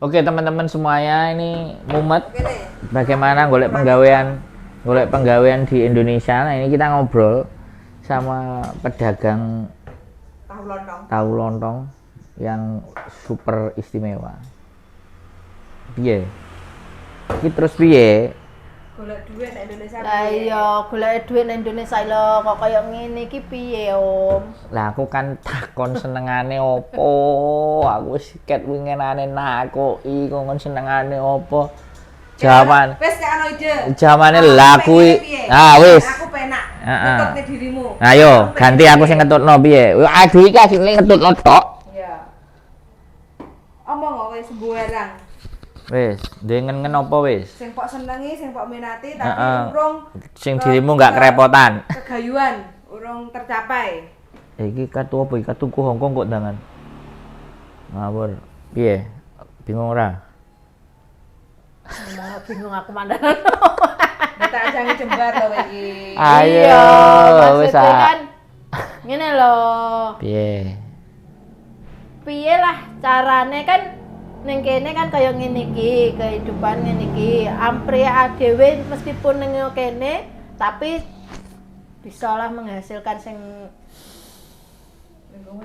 Oke, teman-teman semuanya, ini mumet Oke le. Bagaimana golek penggawean di Indonesia. Nah, ini kita ngobrol sama pedagang Tahu lontong. Tahu lontong yang super istimewa. Piye? Iki terus piye? Golek duit nek Indonesia. Lah piye? iya, golek duit nang Indonesia lho kok kaya ngene iki piye, Om? Lah, aku kan takon senengane opo? Aku wis ket winginane nakoki kon senengane opo? Jawaban Wis gak ono ide. Jamane Aku lah pengennya kuwi. piye? Ah, wis. Aku penak. Heeh. Ngetutne dirimu. Ayo, Aku ganti pengen aku sing piye? ngetutno piye? Aduh, iki asline ngetutno tok. Iya. Omong kok wis sembarang. Wis, ndengen apa wis? Sing pok senengi, sing pok minati, tapi urung Sing dirimu nggak kerepotan. Kegayuan, urung tercapai. Iki katu apa iki? Katuku Hongkong kok dangan. Ngawur. Piye? Bingung ora? Ngomong bingung aku mandaran. Tak ajangi jembar to kowe iki. Ayo, Iya, wis maksudnya ah. kan ngene lho. Piye? Piye lah carane kan ning kene kan kaya ngene iki, kehidupan ngene iki. Ampri dhewe meskipun ning kene tapi bisa lah menghasilkan sing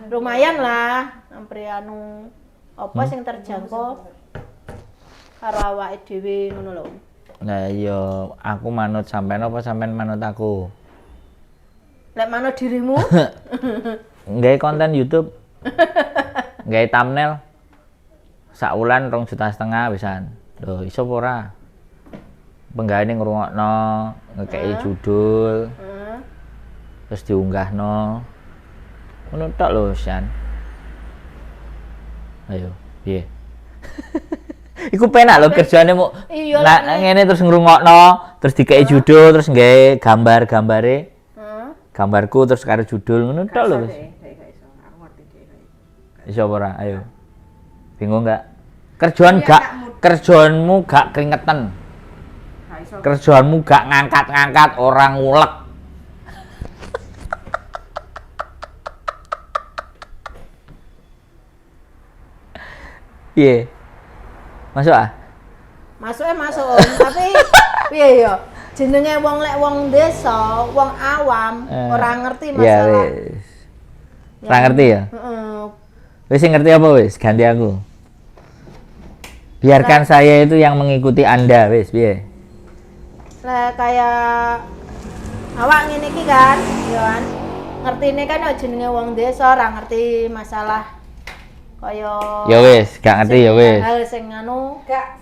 lumayan lah, ampri anu apa sing terjangkau karo awake dhewe ngono lho. Nah iya, aku manut sampean apa sampean manut aku? Lek manut dirimu, Nggawe konten YouTube. Nggawe thumbnail. Sak wulan 2,5 juta wisan. Lho, iso apa ora? Penggaweane ngrungokno, ngekeki judul, terus diunggahno. Ngono tok lho, San. Ayo, piye? Iku penak lho kerjane mu. Iya, Nah, lah, ngene terus ngrungokno, terus dikeki judul, terus nggawe gambar-gambare, gambarku terus karo judul ngono tok lho wis. Gak iso. Aku ngerti dhewe. Iso apa ora? Ayo. Bingung enggak? Kerjaan Iya, gak anak muda. kerjaanmu gak keringetan. Gak iso. Kerjaanmu gak ngangkat-ngangkat, orang ngulek. Piye? Masuk ah? Masuknya masuk Om, tapi piye ya? Jenenge wong lek wong desa, wong awam, ora ngerti Ya masalah. wis. Ora ngerti ya? Heeh. Wis sing ngerti apa wis? Ganti aku. Biarkan saya itu yang mengikuti Anda wis, piye? Lah kayak awak ngene iki kan, ya kan. Ngertine kan ya jenenge wong desa ora ngerti masalah kaya Ya wis, gak ngerti ya wis. Hal sing anu Gak.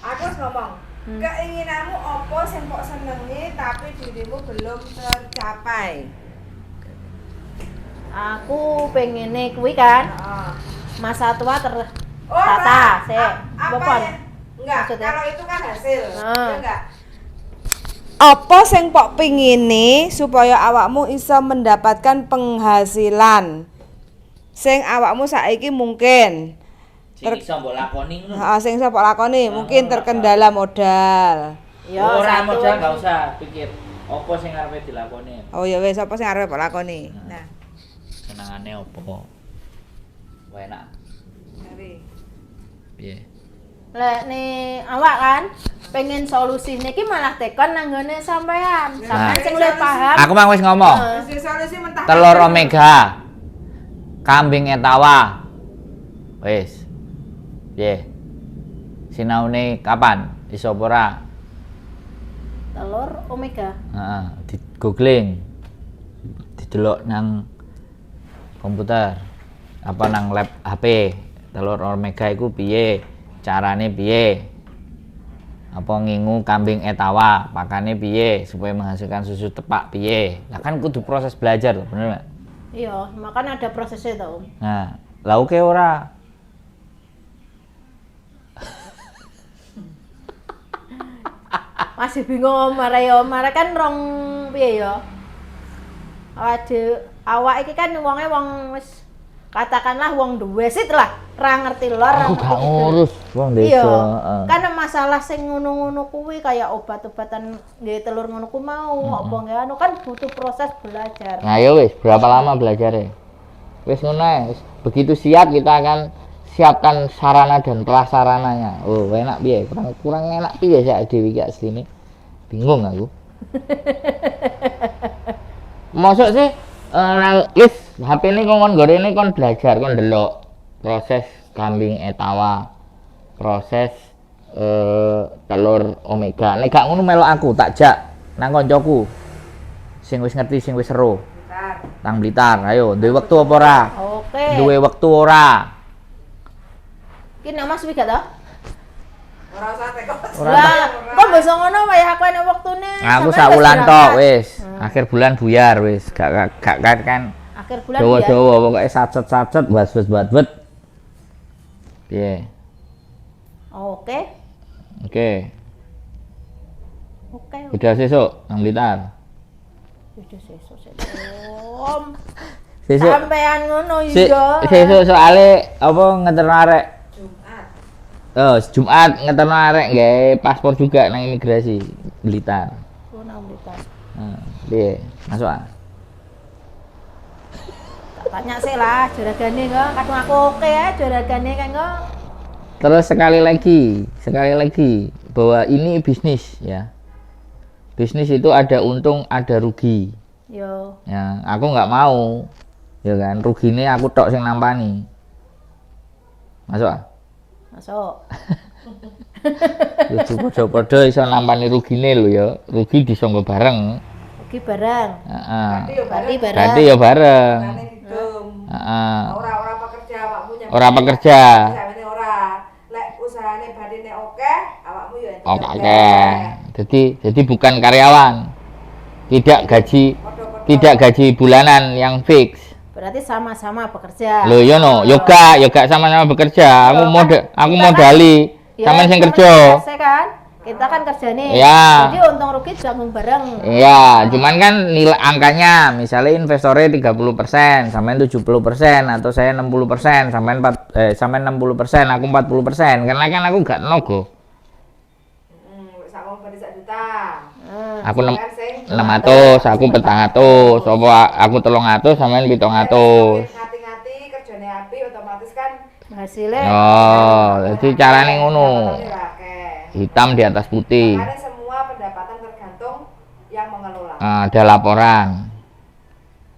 Aku wis ngomong. Keinginanmu opo sing pok senengi tapi dirimu belum tercapai. Aku pengene kuwi kan Heeh. masa tua ter Oh, tata ora. sik. Apa Apa? ya? Enggak, Maksudnya? kalau itu kan hasil. Ah. Ya enggak? Apa sing pok pingini supaya awakmu iso mendapatkan penghasilan? Sing awakmu saiki mungkin Sing iso mbok lakoni ngono. Heeh, sing iso pok lakoni mungkin terkendala modal. Ya, Ora satu. modal gak usah pikir. Apa sing arepe dilakoni? Oh ya wis, apa sing arep pok lakoni? Nah, Senengane opo? Wah, enak. dari Piye? Lek nih awak kan pengen solusine iki malah tekon nang nggone sampean. Sampean Nah. sing luwih paham. Aku mang wis ngomong. Wis solusi mentah. Telur omega. Kambing etawa. Wis. Piye? Sinaune kapan? Iso apa ora? Telur omega. Heeh, di googling. Didelok nang komputer apa nang lab HP. Telur omega iku piye? Carane piye? Apa ngingu kambing etawa, pakane piye supaya menghasilkan susu tepak piye? Lah kan kudu proses belajar loh, bener nggak? Iya, makan ada prosesnya to, Om. Nah, lah oke ora? Masih bingung Om, mare yo, mare kan rong piye yo. Awak dhewe awak iki kan wonge wong wis katakanlah wong duwe sit lah, ra ngerti lor, ra Aku gak ngerti kidul. ngurus wong desa. Iya. Heeh. Kan masalah sing ngono-ngono kuwi kayak obat-obatan nggih telur ngono ku mau, apa nggih anu kan butuh proses belajar. Nah, ya wis, berapa lama belajarnya? Wis ngono ae, wis. Begitu siap kita akan Siapkan sarana dan prasarananya. Oh, enak piye? Kurang kurang enak piye sih dhewe iki asline? Bingung aku. Mosok sih nang wis HP ini kon gorene kon belajar, kon ndelok proses kambing etawa, proses telur omega. Nek gak ngono melok aku tak jak nang koncoku sing wis ngerti, sing wis seru. Bentar. Nang Blitar, ayo, duwe wektu apa ora? Oke. Duwe wektu ora? Ki nek Mas suwi gak to? Ora usah teko. Ora. Lah, kok mbok ngono wae aku enek wektune. Aku Sampeyan sak wis wulan tok berangkat. wis. Akhir bulan buyar wis. Gak gak gak kan kan. Akhir bulan ya. Dawa-dawa pokoke sacet-sacet was-was bat-bet. Piye? Oke. Oke. Oke. Udah sesuk nang Blitar. Udah sesuk sesuk. Om. Sesuk Sampean ngono iya. Sesuk soale apa ngeterno arek. Jumat. Oh, Jumat ngeterno arek nggawe paspor juga nang imigrasi Blitar. Oh, nang Blitar. Heeh. Piye? Masuk ah? Tak tanya sih lah juragane kok. Kadung aku oke ya juragane kan kok. Terus sekali lagi bahwa ini bisnis ya. Bisnis itu ada untung, ada rugi. Yo. Ya, aku nggak mau, ya kan, rugine aku tok sing nampani. Masuk ah? Masuk. Lucu padha-padha iso nampani rugine lho ya. Rugi disangga bareng. Rugi bareng. Heeh. Berarti yo Berarti bareng. bareng. Berarti ya bareng. Makane didum. Heeh. Ora ora pekerja awakmu nyampe. Ora pekerja. Usahane ora. Lek usahane badine akeh, awakmu yo entuk. Oke. Jadi bukan karyawan. Tidak gaji, Padha-padha. tidak gaji bulanan yang fix. Berarti sama-sama bekerja. Lho yo no, yo gak, yo gak sama-sama bekerja. Aku Yo, mod kan, aku kita kan- modali, Ya, sampean sing sama kerja. kerja kan? Kita kan kerja nih. Iya. Jadi untung rugi tanggung bareng. Iya, cuman kan nilai angkanya misalnya investornya 30%, sampean 70% atau saya 60%, sampean sampean 60%, aku 40%. Karena kan aku gak nogo. Sak wong bali sak juta. Hmm. Aku Sampean sing 600, aku 400, apa aku 300, sampean 700. Ngati-ngati kerjane apik otomatis kan Hasilnya Oh, jadi carane ngono. pendapatane ya akeh. Hitam di atas putih. Makanya semua pendapatan tergantung yang mengelola. Ah, ada laporan,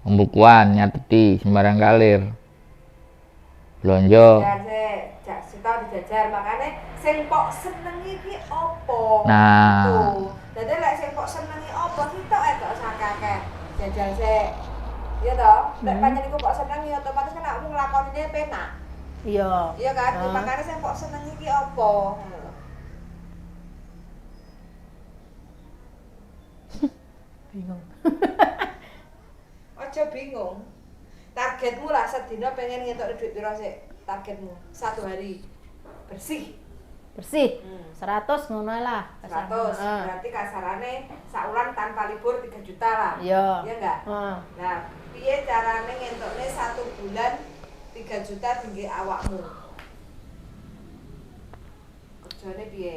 pembukuan, nyateti sembarang kalir, belanja. Jajar sik, jak sita dijajar makane sing pok senengi ki opo? Nah. Gitu. Dadi lek sing pok senengi opo sitok ae gak usah akeh. Jajal sik. Iya toh? Lek pancen iku pok senengi otomatis kan awakmu nglakonine penak. Iya. Iya kan? Ah. Makane sing pok senengi ki opo? Ngono lho. Bingung. Aja bingung. Targetmu lah sedina pengen ngetokne duit piro sik? Targetmu satu hari bersih. Bersih. Hmm. 100 ngono ae lah. 100. Heeh. Berarti kasarane saulan tanpa libur 3 juta lah. Iya. Iya enggak? Heeh. Nah, piye carane ngentokne satu bulan 3 juta tinggi awakmu? Kerjane piye?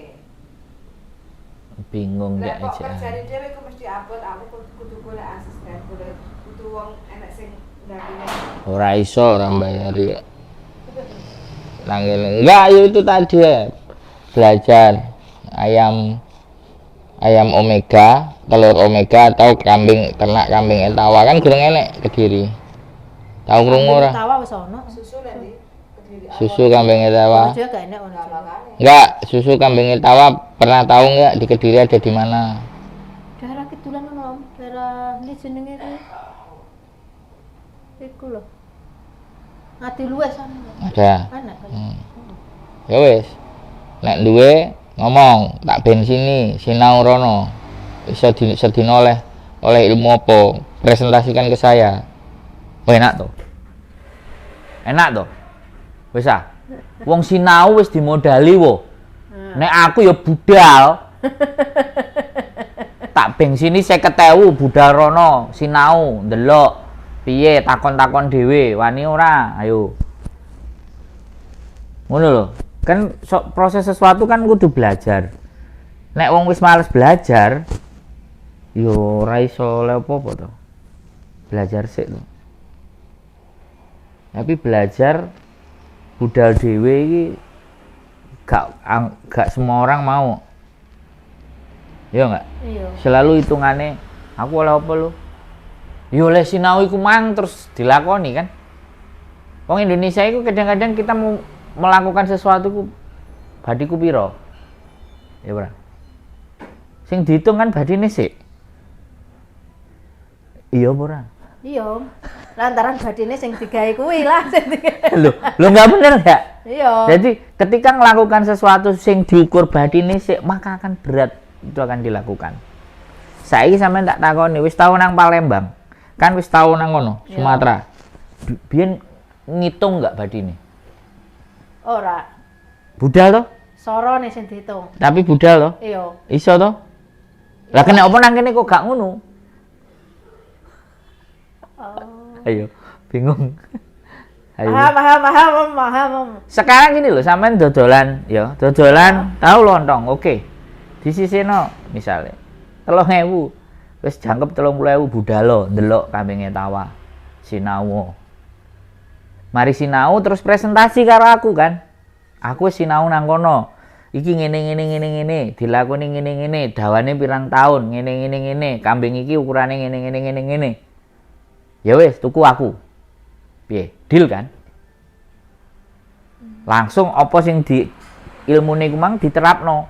Bingung Lek ya kok aja. kerjane dhewe iku mesti abot, aku kudu kudu golek asisten, golek kudu wong enek sing ndampingi. Ora iso ora mbayari. Nang ngene. Enggak, ya itu tadi ya. Belajar ayam ayam omega, telur omega atau kambing ternak kambing etawa kan kurang enek Kediri. Tahu krungu ora? Tawa wis ono. Susu lek ndi? Kediri Susu kambing etawa. Ono juga gak enak ono Lah juga. makane. Enggak, susu kambing etawa pernah tahu enggak di Kediri ada di mana? Daerah kidulan ono, Om. Daerah ndi jenenge kuwi? Iku lho. Ngadi luwes ana. Ada. Ana kan. Ya wis. Nek duwe ngomong, tak bensini, sinau rono. Iso di, sedina oleh oleh ilmu apa? Presentasikan ke saya. Oh, enak tuh. Enak tuh. Wis ah. Wong sinau wis dimodali wo. Nek aku ya budal. Tak bensini 50.000 budal rono, sinau, ndelok. Piye takon-takon dhewe, wani ora? Ayo. Ngono lho. Kan proses sesuatu kan kudu belajar. Nek wong wis males belajar, yo ora iso oleh apa-apa to. Belajar sik to. Tapi belajar Budal dhewe iki gak semua orang mau. Iya enggak? Iya. Selalu hitungane aku oleh apa lho? Ya oleh sinau iku mang terus dilakoni kan. Wong Indonesia iku kadang-kadang kita mau melakukan sesuatu ku badiku piro? Ya ora. Sing dihitung kan badine sik. Iya apa ora? Iya. Lantaran badine sing digawe kuwi lah sing digawe. Lho, lho nggak bener nggak? Iya. Jadi ketika melakukan sesuatu sing diukur badine sik, maka akan berat itu akan dilakukan. Saiki sampean tak takoni, wis tau nang Palembang. Kan wis tau nang ngono, Iya. Sumatera. Biyen ngitung nggak badine? Ora. Budal toh? Sorone sing dihitung. Tapi budal toh? Iya. Iso toh? Lah kena apa nang kene kok gak ngono? Oh. Ayo, bingung. Ayo. Paham, paham, paham, paham. Sekarang gini loh, sampean dodolan ya, dodolan tahu lontong, oke. Disisihno misalnya 3.000, wis jangkep 30.000 budalo ndelok kambinge tawa. Sinau. Mari sinau terus presentasi karo aku kan. Aku wis sinau nang kono. Iki ngene ngene ngene ngene, dilakoni ngene ngene, dawane pirang tahun, ngene ngene ngene, kambing iki ukurane ngene ngene ngene ngene. Ya wis, tuku aku. Piye? Deal kan? Langsung apa sing di ilmune iku mang diterapno.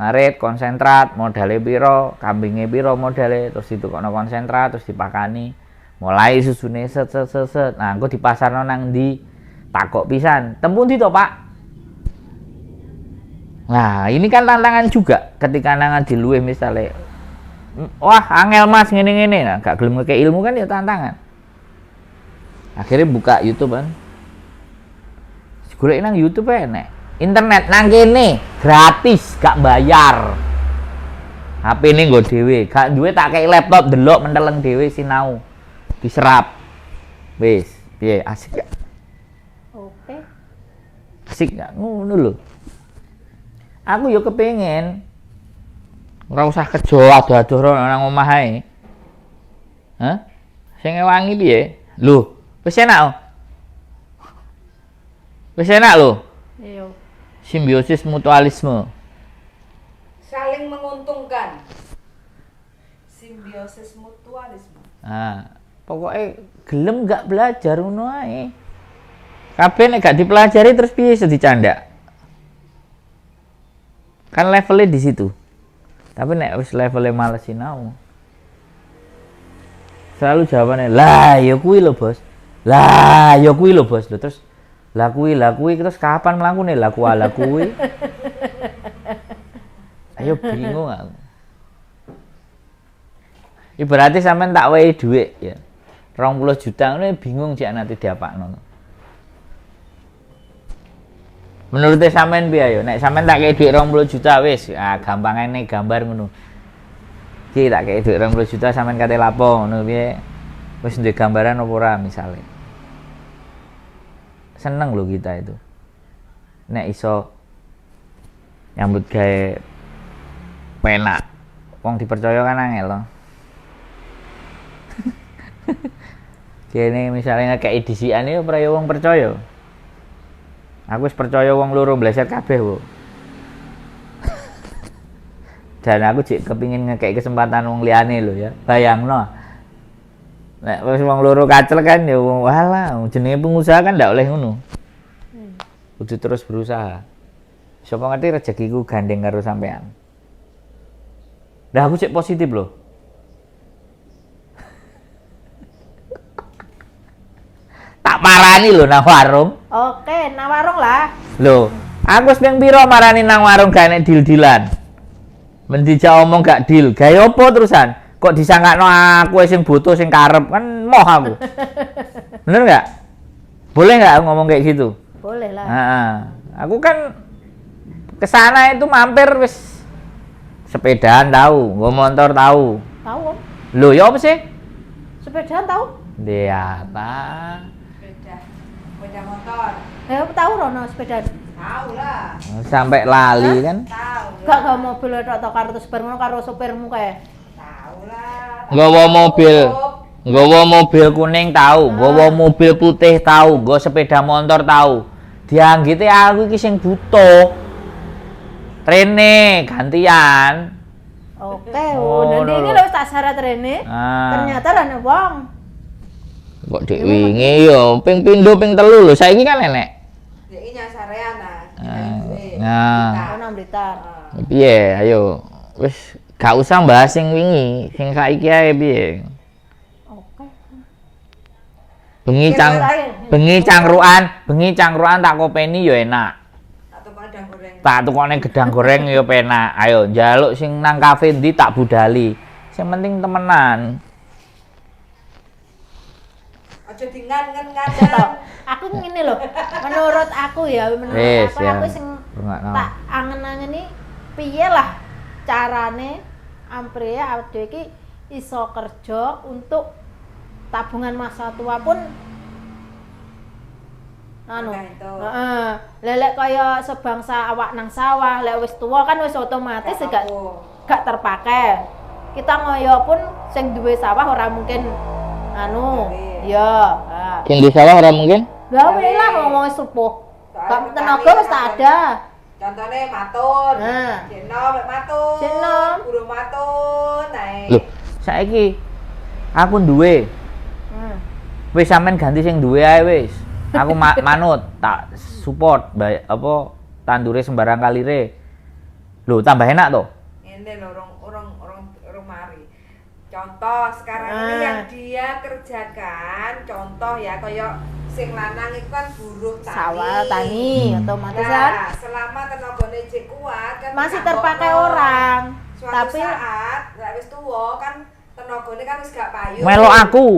Ngarit konsentrat, modale piro, kambinge piro modale, terus ditukokno konsentrat, terus dipakani. Mulai susune set set set set. Nah, engko dipasarno nang ndi? Takok pisan. Temu ndi to, Pak? Nah, ini kan tantangan juga ketika nangan diluwih misalnya, wah angel mas ngene-ngene, nah, gak gelem ngekek ilmu kan ya tantangan. Akhirnya buka YouTube kan, golek nang YouTube enek, internet nang kene gratis, gak bayar. HP ini nggo dhewe, gak duwe tak kei laptop delok menteleng dhewe sinau, diserap. Wis, piye asik gak? Oke. Asik gak? Ngono lho. Aku yo kepengin ora usah kerja adoh-adoh nang omah ae. Hah? Sing ngewangi piye? Lho, wis enak oh. Wis enak lho. Iya. Simbiosis mutualisme. Saling menguntungkan. Simbiosis mutualisme. Nah, pokoknya gelem gak belajar ngono ae. Kabeh nek gak dipelajari terus piye iso dicandak? Kan levelnya di situ. Tapi nek wis levelnya males sinau. Selalu jawabannya, "Lah, ya kuwi lho, Bos." Lah, ya kuwi lho, Bos. Lho terus lah kuwi terus kapan mlakune? Lah kuwi, lah kuwi. Ayo bingung aku. Ibaratnya sampean tak wehi dhuwit ya. 20 juta ngono bingung cek nanti diapakno. Menurut sampean piye ayo? Nek sampean tak kei dhuwit 20 juta wis, ah gampangane gambar ngono. Iki tak kei dhuwit 20 juta sampean kate lapo ngono piye? Wis duwe gambaran apa ora misale. Seneng lho kita itu. Nek iso nyambut gawe penak. Wong dipercaya kan angel loh. Kene misalnya ngekeki disikan iki ora ya wong percaya. Aku wis percaya wong loro mbleset kabeh, Bu. Dan aku jek kepingin ngekeki kesempatan wong liyane lho ya. Bayangno. Nek wis wong loro kacel kan ya wong walah, jenenge pengusaha kan ndak oleh ngono. Kudu terus berusaha. Sapa ngerti rezekiku gandeng karo sampean. Lah aku cek positif lho. Tak parani lho nang warung. Oke, nang warung lah. Lho, aku wis ping pira marani nang warung gak enek deal-dealan. Men dijak omong gak deal, gawe apa terusan? Kok disangkakno aku sing butuh sing karep kan moh aku. Bener nggak? Boleh nggak aku ngomong kayak gitu? Boleh lah. Nah, aku kan kesana itu mampir wis sepedaan tahu, nggo motor tahu. Tahu, Om. Lho, ya apa sih? Sepedaan tahu? Dia apa? Sepeda motor. Tahu rono sepedaan. Tahu lah. Sampai lali kan? Tahu. Gak gak mobil tok tok karo terus bar ngono karo sopirmu kae. Tahu lah. Nggawa mobil. Nggawa mobil kuning tau, nggawa mobil putih tau, nggawa sepeda motor tau. Dianggite aku iki sing butuh. Rene gantian. Oke, Oh, nanti ngono ini lho. lho tak syarat rene. Ah. Ternyata ra ono wong. Kok dek wingi yo ping pindho ping telu lho, saiki kan enek. Ya ini nyasarean nah. Ah, nah. Aku nang Blitar. Piye, ayo. Wis gak usah bahas sing wingi, sing saiki ae piye. Oke. Bengi cang bengi cangkruan tak kopeni yo enak. Tak tukokne gedang goreng. Tak tukokne gedang goreng yo penak. Ayo njaluk sing nang kafe ndi tak budali. Sing penting temenan. Aja dingan-ngan-ngan. Tok. Aku ngene lho. Menurut aku ya, menurut Wis, aku ya. aku sing Rungokno. tak angen-angen iki piye lah carane ampre awake dhewe iki iso kerja untuk tabungan masa tua pun anu. Nah, itu. Heeh. Lelek kaya sebangsa awak nang sawah, lek wis tua kan wis otomatis gak terpakai. Kita ngoyo pun sing duwe sawah ora mungkin anu. Gawe. Ya, ha. Sing di sawah ora mungkin? Gawe lah ngomong sepuh. Gak tenaga wis tak ada. Contohnya matun. Nah. Jek nom lek matun. Jek nom. Burung matun nae. Loh, saiki aku duwe. Wis sampean ganti sing duwe ae wis. Aku manut, tak support bay, apa tandure sembarang kalire. Lho, tambah enak to. Ngene lho orang mari. Contoh sekarang ini yang dia kerjakan, contoh ya kaya sing lanang itu kan buruh tani. Sawah tani otomatis kan Nah, selama tenagane jek kuat kan masih ditambokno. terpakai orang. Suatu Tapi saat lek wis tuwa kan tenagane kan wis gak payu. Melo aku.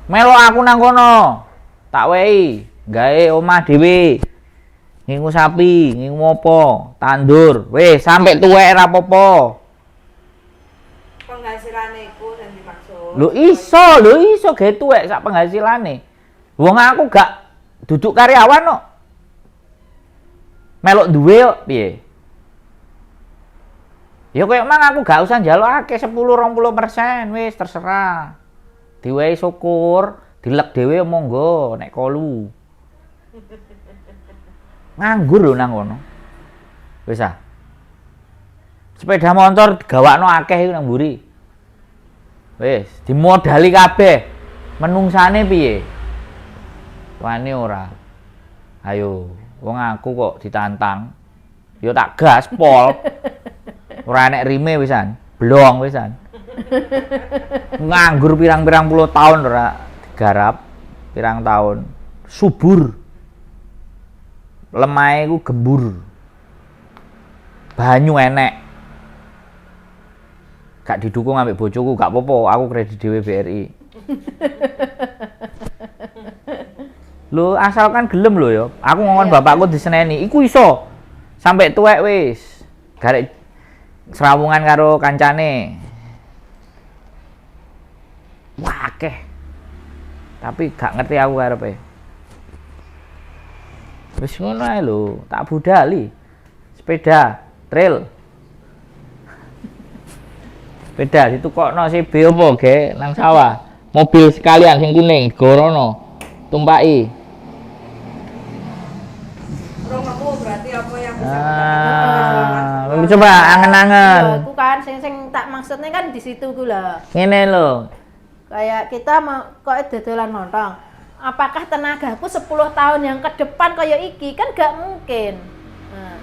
Melo aku nang kono. Tak wehi, gawe omah dhewe. Ngingu sapi, ngingu apa, tandur. Wis sampe tuwek ora apa-apa. Penghasilane iku sing dimaksud. Lho iso gawe tuwek sak penghasilane. Wong aku gak duduk karyawan kok. Melok duwe kok piye? Ya koyo mang aku gak usah njaluk akeh 10-20% wis terserah. Diwehi syukur, dilek dhewe monggo nek kolu. Nganggur lho nang kono. Wis ah. Sepeda motor digawakno akeh iku nang mburi. Wis, dimodali kabeh. Menungsane piye? Wani ora. Ayo, wong aku kok ditantang. Ya tak gas pol. Ora enek rime wisan, blong wisan. Nganggur pirang-pirang puluh tahun ora digarap, pirang tahun. Subur. Lemahe iku gembur. Banyu enek. Gak didukung ambek bojoku, gak apa-apa, aku kredit dhewe BRI. Lho, asalkan gelem lho ya. Aku ngomong bapakku diseneni, iku iso. Sampai tuwek wis. Garek serawungan karo kancane. Wah, akeh. Tapi gak ngerti aku karepe. Wis ngono ae lho, tak budali. Sepeda, trail. Sepeda ditukokno CB opo ge nang sawah. Mobil sekalian sing kuning gorono. Tumpaki. Urung nemu berarti apa yang bisa Ah, coba angen-angen. Iya, iku kan sing tak maksudnya kan di situ ku lho. Ngene lho. Kayak kita mau kok dodolan lontong. Apakah tenagaku 10 tahun yang ke depan kaya iki kan gak mungkin. Nah,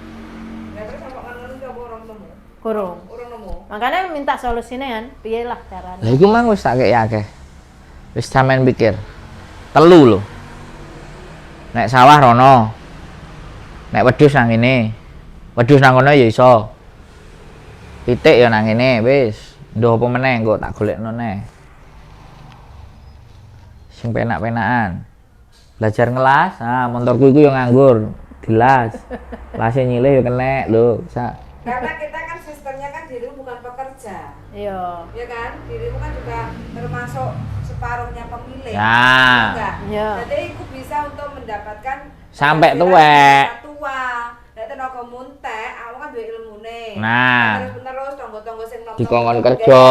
Ya terus sampe ngono ki apa urung nemu? kurung. Urung nemu. Makanya minta solusinya kan, piye lah caranya. Lah iku mang wis tak kei akeh. Wis sampean pikir. Telu lho. Nek sawah rono. Nek wedhus nang ngene. Wedhus nang kono ya iso. Pitik ya nang ngene wis. Nduh apa meneh engko tak golekno neh. Sing penak-penakan. Belajar ngelas, nah motorku iku yo nganggur, dilas. Lase nyilih yo kenek lho, sak. Karena kita kan sistemnya kan dirimu bukan pekerja. Iya. Ya kan? Dirimu kan juga termasuk separuhnya pemilik. Ya. Enggak. Ya. Jadi aku bisa untuk mendapatkan Sampai penghasilan tuwek. Tua. Nek tenaga muntek, aku kan duwe ilmune. Nah. Terus menerus tonggo-tonggo sing nom. Dikongkon kerja.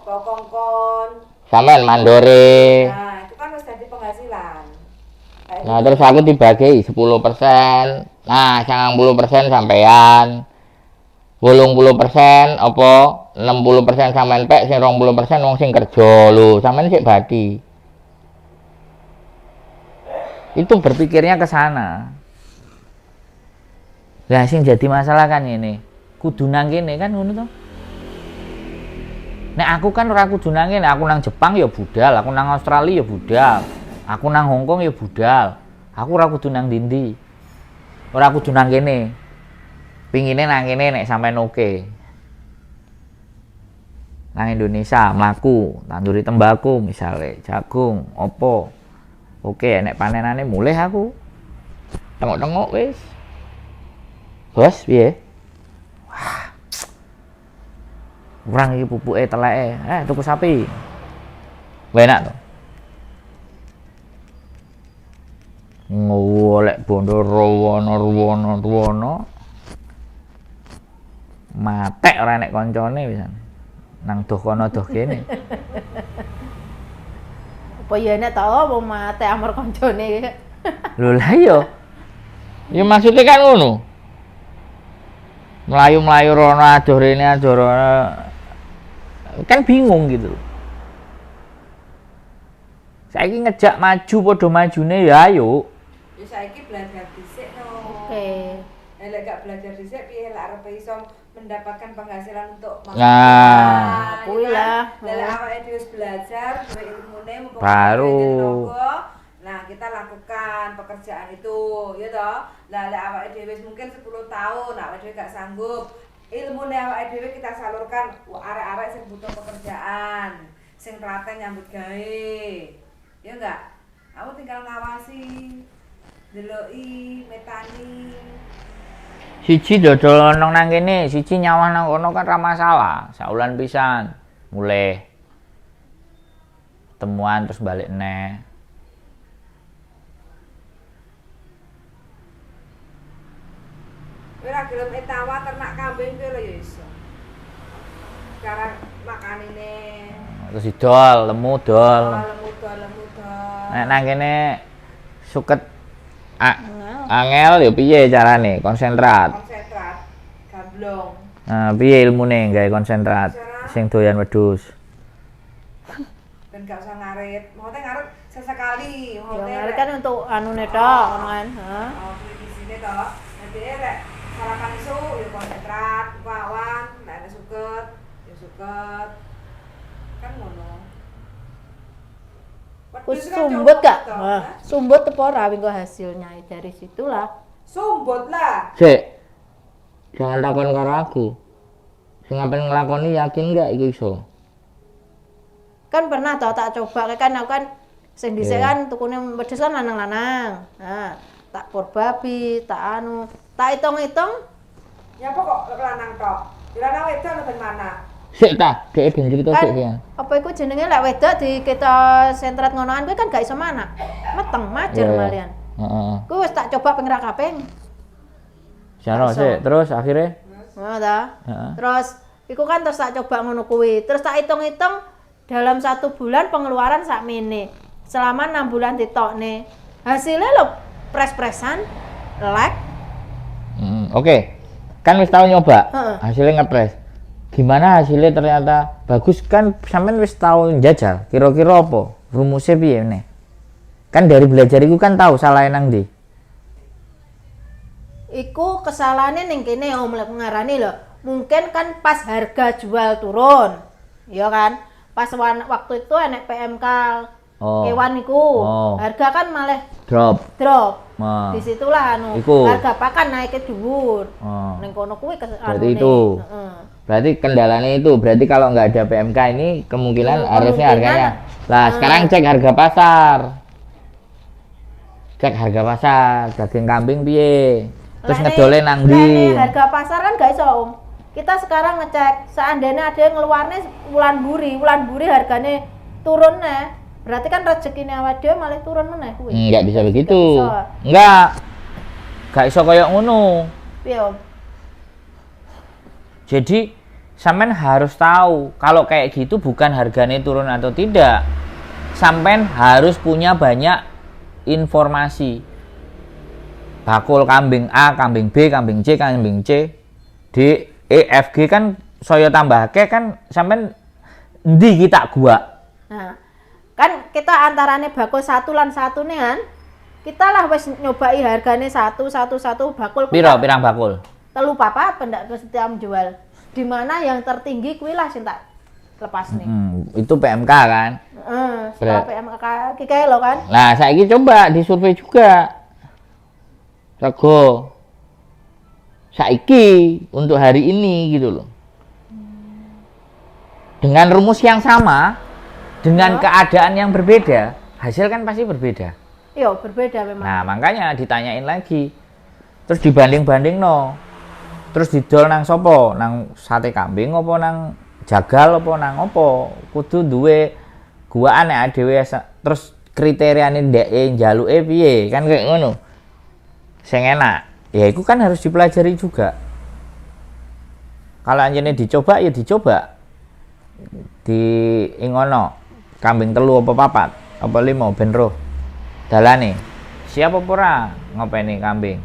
Kongkon. Sampean mandore. Nah, itu kan wis dadi penghasilan. Kayak Nah, terus aku dibagi 10%. Nah, 90% sampean. 80% apa 60% sampean pek, sing 20% wong sing kerja lho, sampean sik bati. Itu berpikirnya ke sana. Lah sing jadi masalah kan ini, kudu nang kene kan ngono to. Nek aku kan ora kudu nang kene, aku nang Jepang ya budal, aku nang Australia ya budal, aku nang Hong Kong ya budal. Aku ora kudu nang ndi-ndi. Ora kudu nang kene. Pingine nang kene nek sampean oke. Nang Indonesia mlaku, tanduri tembakau misale, jagung, opo. Oke, nek panenane mulih aku. Tengok-tengok wis. Bos, piye? Wah. Kurang iki pupuke teleke. Tuku sapi. Enak to. Ngolek bondo rowono rowono. Matek ora nek koncone pisan. Nang doh kono doh kene. Apa ya nek tau wong mate amor koncone. Lho lah iya. Ya maksudnya kan ngono. Melayu-melayu rono adoh rene adoh rono. Kan bingung gitu loh. Saiki ngejak maju padha majune ya ayo. Ya saiki belajar dhisik no. Oke. Lek gak belajar dhisik piye lek arep iso mendapatkan penghasilan untuk masa Nah. depan, Kuwi ya kan? lah. Lek awake dhewe wis belajar duwe ilmune mumpung Baru. tenaga, nah kita lakukan pekerjaan itu, ya toh. Lah lek awake dhewe wis mungkin 10 tahun awake dhewe gak sanggup, ilmune awake dhewe kita salurkan arek-arek sing butuh pekerjaan, sing telaten nyambut gawe. Ya enggak? Aku tinggal ngawasi, ndeloki, metani. Siji dodol nang nang kene, siji nyawah nang kono kan ra masalah. Saulan pisan, mulih. Temuan terus balik neh. Kowe ora gelem etawa ternak kambing kowe lho ya iso. Cara makanine. Terus didol, lemu dol. Oh, lemu dol, lemu dol. Nek nang kene suket angel ya piye carane? Konsentrat. Konsentrat, gamblong. Nah, piye ilmune gawe konsentrat sing doyan wedhus? Ben gak usah ngarit. Maksudnya ngarit sesekali, Ya maksudnya ngarit lek- kan untuk anune tok, ngono kan. Heeh. Oh, kuwi isine to. Nanti lek sarapan isuk ya konsentrat, awan, nek ana suket, ya suket. Kan ngono. Wis Wedhus kan sumbut cocok gak? to, Wah, hah? sumbut apa ora wingko hasilnya dari situlah. Sumbut lah. Sik. Jangan takon karo aku. Sing apen nglakoni yakin gak iku iso? Kan pernah tau tak coba kan aku kan sing dhisik Iya. kan tukune wedhus kan lanang-lanang. Nah, tak por babi, tak anu, tak hitung-hitung Ya apa kok lanang tok? Ya lanang wedok lho ben mana? Sik ta, dhek ben cerita kan sik ya. apa iku jenenge lek wedok di kita sentrat ngonoan kuwi kan gak iso manak. Meteng majer Iya, iya. malian. Heeh. Kuwi wis tak coba ping ra kaping. Jano sik, terus akhirnya Ngono ta? Heeh. Terus iku kan terus tak coba ngono kuwi. Terus tak hitung-hitung dalam 1 bulan pengeluaran sakmene. Selama 6 bulan ditokne. Hasilnya lo pres-presan, like. Oke. Kan wis tau nyoba. Heeh. Hasilnya ngepres. Gimana hasilnya ternyata bagus kan sampean wis tau njajal. Kira-kira apa? Rumusnya piye nih? Kan dari belajar iku kan tahu salah nang ndi. Iku kesalahannya ning kene om lek ngarani lho. Mungkin kan pas harga jual turun. Ya kan? Pas waktu itu enek PMK Oh. kewan iku. Oh. Harga kan malah Drop. drop. Nah. Disitulah anu Iku. harga pakan naik ke dhuwur. Oh. Ning kono kuwi Berarti anune. itu. Heeh. Berarti kendalanya itu, berarti kalau nggak ada PMK ini kemungkinan harusnya Kemungkinan. harganya. Lah, sekarang cek harga pasar. Cek harga pasar, daging kambing piye? Terus ngedole nang ndi? Lek harga pasar kan gak iso, Om. Kita sekarang ngecek seandainya ada yang ngeluarne wulan buri hargane turun neh. Berarti kan rezekine awake dhewe malah turun meneh kuwi. Nggak bisa begitu. Nggak bisa. Enggak. Gak iso koyo ngono. Piye, Om? Jadi Sampean harus tahu kalau kayak gitu bukan harganya turun atau tidak. Sampean harus punya banyak informasi. Bakul kambing A, kambing B, kambing C, kambing C, D, E, F, G kan saya tambah ke kan sampean endi kita gua. Nah, kan kita antarane bakul satu lan satu nih kan. Kita lah wis nyobai hargane satu satu satu bakul. Piro pirang bakul? Telu papat pendak setiap jual. Di mana yang tertinggi kuwi lah sing tak lepas nih. Itu PMK kan? Setelah PMK iki lo kan. Nah, saiki coba disurvei juga. Rego saiki untuk hari ini gitu loh. Dengan rumus yang sama, dengan keadaan yang berbeda, hasil kan pasti berbeda. Iya, berbeda memang. Nah, makanya ditanyain lagi. Terus dibanding-banding no. Terus didol nang sopo? Nang sate kambing apa nang jagal apa nang opo? Kudu duwe guaan nek dhewe, terus kriteriane ndeke njaluke piye? Kan kayak ngono. Sing enak. Ya itu kan harus dipelajari juga. Kalau anjene dicoba ya dicoba. Di ingono kambing telu apa papat apa lima ben roh dalane. Siap apa ora ngopeni kambing.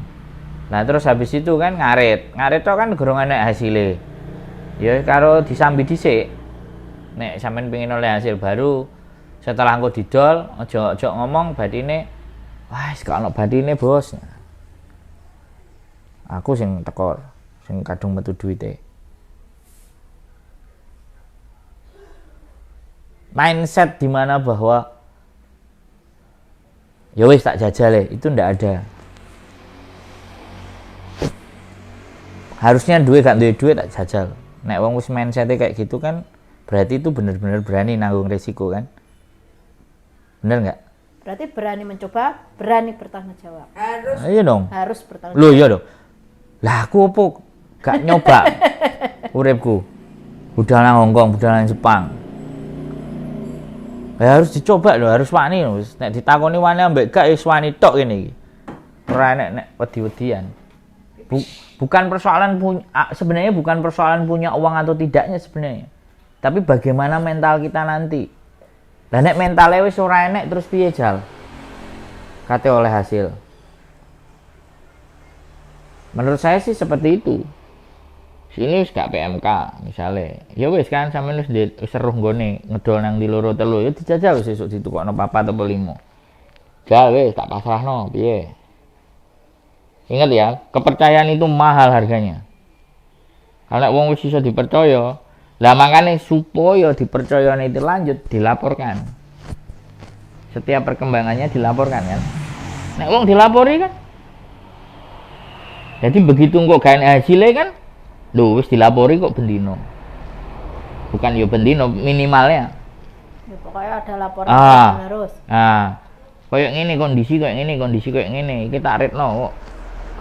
Nah terus habis itu kan ngarit. Ngarit tok kan gorong enek hasile. Ya karo disambi dhisik. Nek sampean pengin oleh hasil baru setelah engko didol aja-aja ngomong batine wah wis gak ono batine bos. Aku sing tekor, sing kadung metu duwite. Mindset di mana bahwa ya wis tak jajal ya, itu ndak ada. Harusnya duit gak duwe duit tak jajal. Nek wong wis mindsetnya kayak gitu kan berarti itu bener-bener berani nanggung resiko kan. Bener nggak? Berarti berani mencoba, berani bertanggung jawab. Harus. Iya dong. Harus bertanggung jawab. Loh iya dong. Lah aku opo gak nyoba uripku. Budal nang Hongkong, budal nang Jepang. Ya harus dicoba loh, harus wani loh. Nek ditakoni wani ambek gak wis wani tok kene iki. Ora nek nek wedi-wedian. Bukan persoalan punya, sebenarnya bukan persoalan punya uang atau tidaknya sebenarnya. Tapi bagaimana mental kita nanti. Lah nek mentale wis ora enek terus piye jal? Kate oleh hasil. Menurut saya sih seperti itu. Sini wis gak PMK misalnya. Ya wis kan sampean wis seruh nggone ngedol nang di loro telu ya dijajal wis esuk ditukokno papat apa limo. Ja wis tak pasrahno piye. Ingat ya, kepercayaan itu mahal harganya. Kalau wong wis iso dipercaya, lah makane supaya dipercayane itu lanjut dilaporkan. Setiap perkembangannya dilaporkan kan. Nek wong dilapori kan. Jadi begitu kok gak enek hasilnya kan, lho wis dilapori kok bendino. Bukan yo bendino minimalnya. Ya, pokoknya ada laporan terus. Ah. Kayak ngene kondisi, kayak ngene kondisi, kayak ngene. Iki tak retno kok.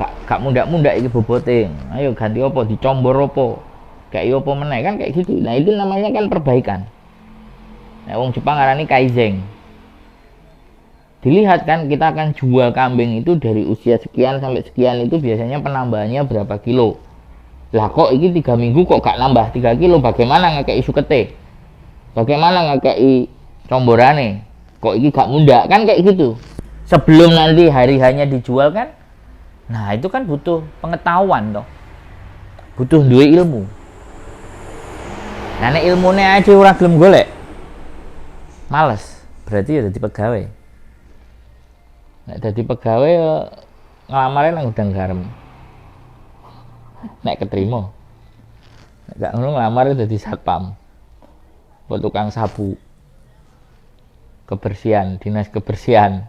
Gak mundak-mundak iki bobote. Ayo ganti opo, dicombor opo. Kayak opo meneh kan kayak gitu. Nah, itu namanya kan perbaikan. Nah, wong Jepang ngarani kaizen. Dilihat kan kita akan jual kambing itu dari usia sekian sampai sekian itu biasanya penambahannya berapa kilo. Lah kok iki 3 minggu kok gak nambah 3 kilo, bagaimana ngekei sukete? Bagaimana ngekei comborane? Kok iki gak mundak kan kayak gitu. Sebelum nanti hari hanya dijual kan. Nah, itu kan butuh pengetahuan toh. Butuh duwe ilmu. Nah, nek ilmune aja ora gelem golek. Males, berarti ya dadi pegawai. Nek dadi pegawai ya nglamare nang gudang garam. Nek keterima. Nek gak ngono nglamare dadi satpam. Apa tukang sapu. Kebersihan, dinas kebersihan.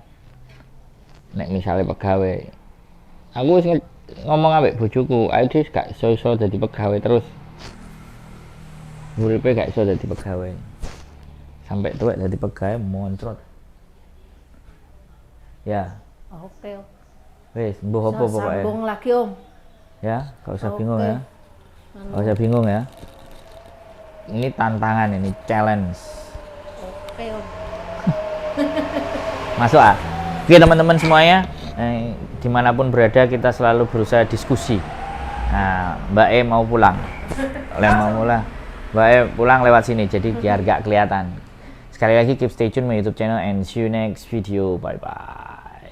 Nek misalnya pegawai. Aku wis ngomong ambek bojoku, ayo wis gak iso-iso dadi pegawai terus. Uripe gak iso dadi pegawai. Sampai tuwek dadi pegawai moncrot. Ya. Oke. Wis, mbuh apa pokoke. Sambung lagi, Om. Ya, gak usah bingung ya. Gak usah bingung ya. Ini tantangan, ini challenge. Oke, Om. Masuk ah. Oke, teman-teman semuanya, dimanapun berada kita selalu berusaha diskusi. Nah, Mbak E mau pulang. Lek mau mulih. Mbak pulang lewat sini, jadi biar gak kelihatan. Sekali lagi, keep stay tune my YouTube channel and see you next video. Bye bye.